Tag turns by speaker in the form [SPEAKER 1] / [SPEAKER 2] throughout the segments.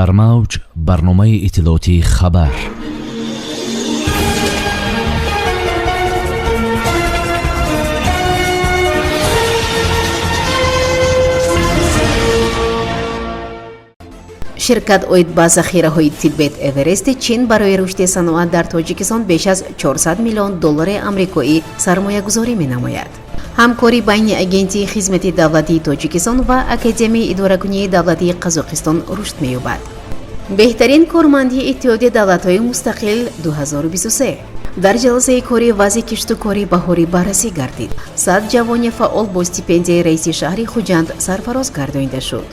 [SPEAKER 1] Дар мавҷ барномаи иттилоотии «Хабар».
[SPEAKER 2] Ширкат оид ба захираҳои Тибет Эверести Чин барои рушди саноат дар Тоҷикистон беш аз 400 миллион доллари амрикоӣ сармоягузорӣ менамояд. Ҳамкорӣ байни Агентии хизмати давлатии Тоҷикистон ва Академияи идоракунии давлатии Қазоқистон рушд меёбад. Беҳтарин корманди Иттиҳоди давлатҳои мустақил 2023. Дар ҷаласаи корӣ вазъи киштукори баҳорӣ баррасӣ гардид. 100 ҷавони фаъол бо стипендияи раиси шаҳри Хуҷанд сарфароз гардонида шуд.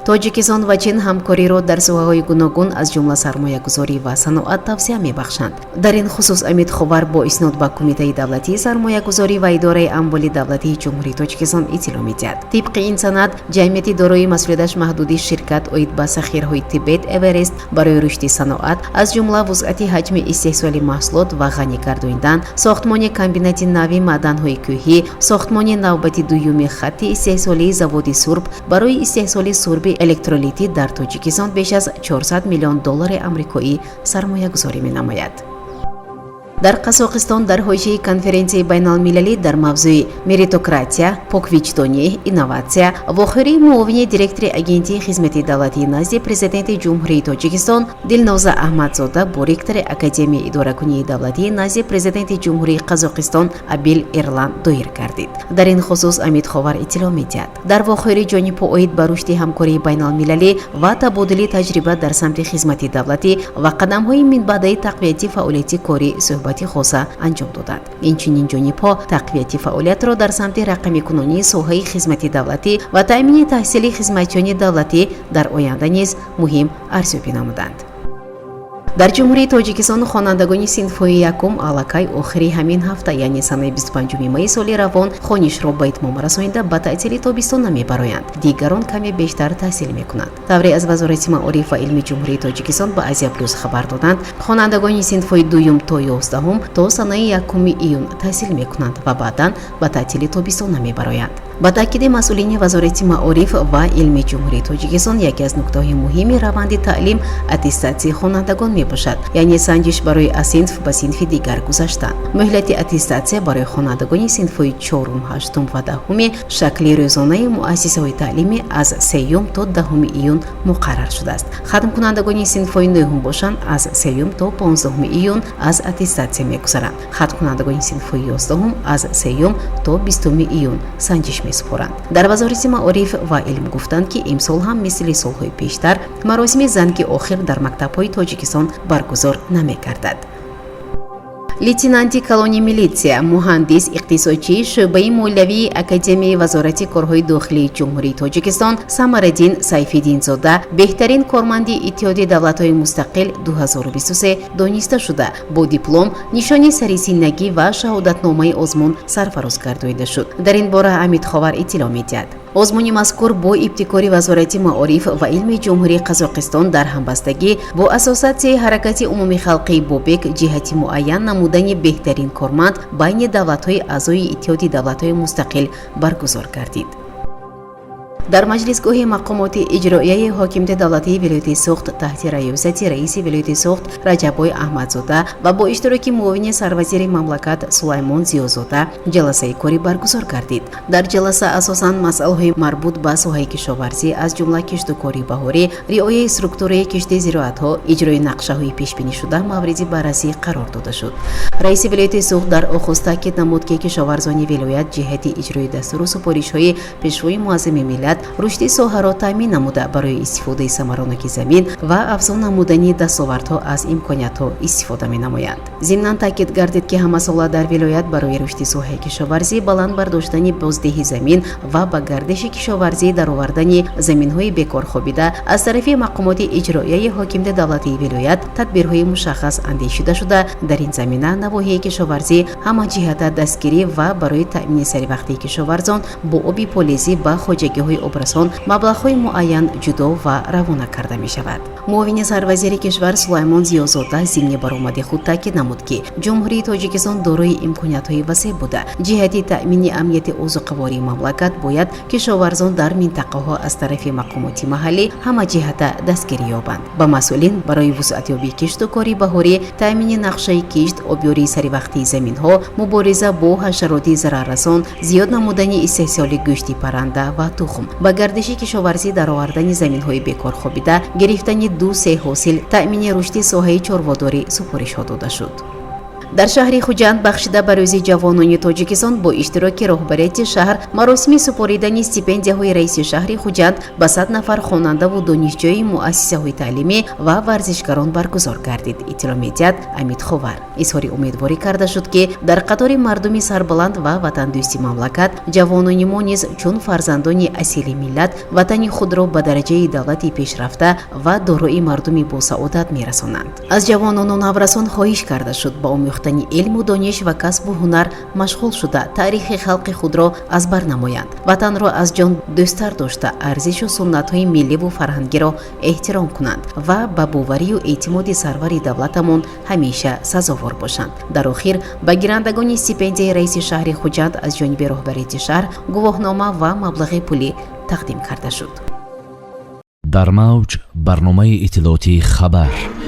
[SPEAKER 2] Тоҷикистон ва Чин ҳамкориро дар соҳаҳои гуногун, аз ҷумла сармоягузорӣ ва саноат, тавсия мебахшанд. Дар ин хусус Амид Ховар бо иснод ба Кумитаи давлатии сармоягузорӣ ва идораи амволи давлатии Ҷумҳурии Тоҷикистон иттилоъ медиҳад. Тибқи ин санад, ҷамъияти дорои масъулияташ маҳдуди ширкат оид ба захираҳои Тибет Эверест барои рушди саноат, аз ҷумла вусъати ҳаҷми истеҳсоли маҳсулот ва ғанӣ гардонидан, сохтмони комбинати нави маъданҳои кӯҳӣ, сохтмони навбати дуюми хатти истеҳсолии заводи сурб барои истеҳсоли сурби электролитӣ дар Тоҷикистон беш аз 400 миллион доллари амрикоӣ сармоягузорӣ менамояд. Дар Қазоқистон дар ҳошияи конференсияи байналмилалӣ дар мавзӯи меритократия, поквиҷдонӣ, инноватсия вохӯрии муовини директори Агентии хизмати давлатии назди Президенти Ҷумҳурии Тоҷикистон Дилноза Аҳмадзода бо ректори Академияи идоракунии давлатии назди Президенти Ҷумҳурии Қазоқистон Абил Эрлан доир гардид. Дар ин хусус Амид Ховар иттилоъ медиҳад. Дар вохӯрӣ ҷонибҳо оид ба рушди ҳамкории байналмилалӣ ва табодули таҷриба дар самти хизмати давлатӣ ва қадамҳои минбаъдаи тақвияти фаъолияти корӣ суҳбати хоса анҷом доданд. Инчунин ҷонибҳо тақвияти фаъолиятро дар самти рақамикунонии соҳаи хизмати давлатӣ ва таъмини таҳсили хизматчиёни давлатӣ дар оянда низ муҳим арзёбӣ намуданд. Дар Ҷумҳурии Тоҷикистон хонандагони синфҳои якум аллакай охири ҳамин ҳафта, яъне санаи 25 майи соли равон, хонишро ба итмом расонида, ба таътили тобистона мебароянд. Дигарон каме бештар таҳсил мекунанд. Тавре аз Вазорати маориф ва илми Ҷумҳурии Тоҷикистон ба Азия Плюс хабар доданд, хонандагони синфҳои дуюм то 11-ум то санаи 1 июн таҳсил мекунанд ва баъдан ба таътили тобистона мебароянд. Ба таъкиди масъулини Вазорати маориф ва илми Ҷумҳурии Тоҷикистон, яке аз нуктаҳои муҳими раванди таълим аттестатсияи хонандагон мебошад, яъне санҷиш барои аз синф ба синфи дигар гузаштан. Муҳлати аттестатсия барои хонандагони синфҳои чорум, ҳаштум ва 10-уми шакли рӯзонаи муассисаҳои таълимӣ аз 3 то 10 июн муқаррар шудааст. Хатмкунандагони синфҳои нӯҳум бошанд, аз 3 то 15 июн аз аттестатсия мегузаранд. Хатмкунандагони синфҳои 11-ум аз 3 то 20 июн санҷиш месупоранд. Дар Вазорати маориф ва илм гуфтанд, ки имсол ҳам мисли солҳои пештар маросими занги охир дар мактабҳои Тоҷикистон баргузор намегардад. Лейтенанти калони милитсия, муҳандис иқтисодчии шӯъбаи молиявии Академияи Вазорати корҳои дохилии Ҷумҳурии Тоҷикистон Самараддин Сайфиддинзода беҳтарин корманди Иттиҳоди давлатҳои мустақил 2023 дониста шуда, бо диплом, нишони сарисинагӣ ва шаҳодатномаи озмун сарфароз гардонида шуд. Дар ин бора Амид Ховар иттилоъ медиҳад. Озмуни мазкур бо ибтикори Вазорати маориф ва илми Ҷумҳурии Қазоқистон дар ҳамбастагӣ бо Ассотсиатсияи ҳаракати умумихалқии Бобек ҷиҳати муайян намудани беҳтарин корманд байни давлатҳои аъзои Иттиҳоди давлатҳои мустақил баргузор гардид. Дар маҷлисгоҳи мақомоти иҷроияи ҳокимияти давлатии вилояти Суғд таҳти раёсати раиси вилояти Суғд Раҷаббой Аҳмадзода ва бо иштироки муовини сарвазири мамлакат Сулаймон Зиёзода ҷаласаи корӣ баргузор гардид. Дар ҷаласа асосан масъалаҳои марбут ба соҳаи кишоварзӣ, аз ҷумла киштукори баҳорӣ, риояи структураи кишти зироатҳо, иҷрои нақшаҳои пешбинишуда мавриди баррасӣ қарор дода шуд. Раиси вилояти Суғд дар оғоз таъкид намуд, ки кишоварзони вилоят ҷиҳати иҷрои дастуру супоришҳои Пешвои муаззами миллат рушди соҳаро таъмин намуда, барои истифодаи самароноки замин ва афзун намудани дастовардҳо аз имкониятҳо истифода менамоянд. Зимнан таъкид гардид, ки ҳамасола дар вилоят барои рушди соҳаи кишоварзӣ, баланд бардоштани боздиҳи замин ва ба гардиши кишоварзӣ даровардани заминҳои бекор хобида аз тарафи мақомоти иҷроияи ҳокимияти давлатии вилоят тадбирҳои мушаххас андешида шуда, дар ин замина навоҳии кишоварзӣ ҳамаҷиҳата дастгирӣ ва барои таъмини саривақтии кишоварзон бо оби полезӣ ба хоҷагиҳои шабакаҳои обрасон маблағҳои муайян ҷудо ва равона карда мешавад. Муовини сарвазири кишвар Сулаймон Зиёзода зимни баромади худ таъкид намуд, ки Ҷумҳурии Тоҷикистон дорои имкониятҳои васеъ буда, ҷиҳати таъмини амнияти озуқавории мамлакат бояд кишоварзон дар минтақаҳо аз тарафи мақомоти маҳаллӣ ҳамаҷиҳата дастгирӣ ёбанд. Ба масъулин барои вусъатёбии кишту кори баҳорӣ, таъмини нақшаи кишт, обёрии саривақтии заминҳо, мубориза бо ҳашароти зараррасон, зиёд намудани истеҳсоли гӯшти парранда ва тухм, ба гардиши кишоварзӣ даровардани заминҳои бекор хобида, гирифтани ду-се ҳосил, таъмини рушди соҳаи чорводорӣ супоришҳо дода шуд. Дар шаҳри Хуҷанд бахшида ба Рӯзи ҷавонони Тоҷикистон бо иштироки роҳбарияти шаҳр маросими супоридани стипендияҳои раиси шаҳри Хуҷанд ба 100 нафар хонандаву донишҷӯи муассисаҳои таълимӣ ва варзишгарон баргузор гардид, иттилоъ медиҳад Амид Ховар. Изҳори умедворӣ карда шуд, ки дар қатори мардуми сарбаланд ва ватандӯсти мамлакат ҷавонони мо низ чун фарзандони асили миллат ватани худро ба дараҷаи давлати пешрафта ва дорои мардуми босаодат мерасонанд. Аз ҷавонону наврасон хоҳиш карда шуд, ба омӯхтани илму дониш ва касбу ҳунар машғул шуда, таърихи халқи худро аз бар намоянд, ватанро аз ҷон дӯсттар дошта, арзишу суннатҳои милливу фарҳангиро эҳтиром кунанд ва ба боварию эътимоди сарвари давлатамон ҳамеша сазовор бошанд. Дар охир ба гирандагони стипендияи раиси шаҳри Хуҷанд аз ҷониби роҳбарияти шаҳр гувоҳнома ва маблағи пулӣ тақдим карда шуд.
[SPEAKER 1] Дар мавҷ барномаи иттилоотии «Хабар».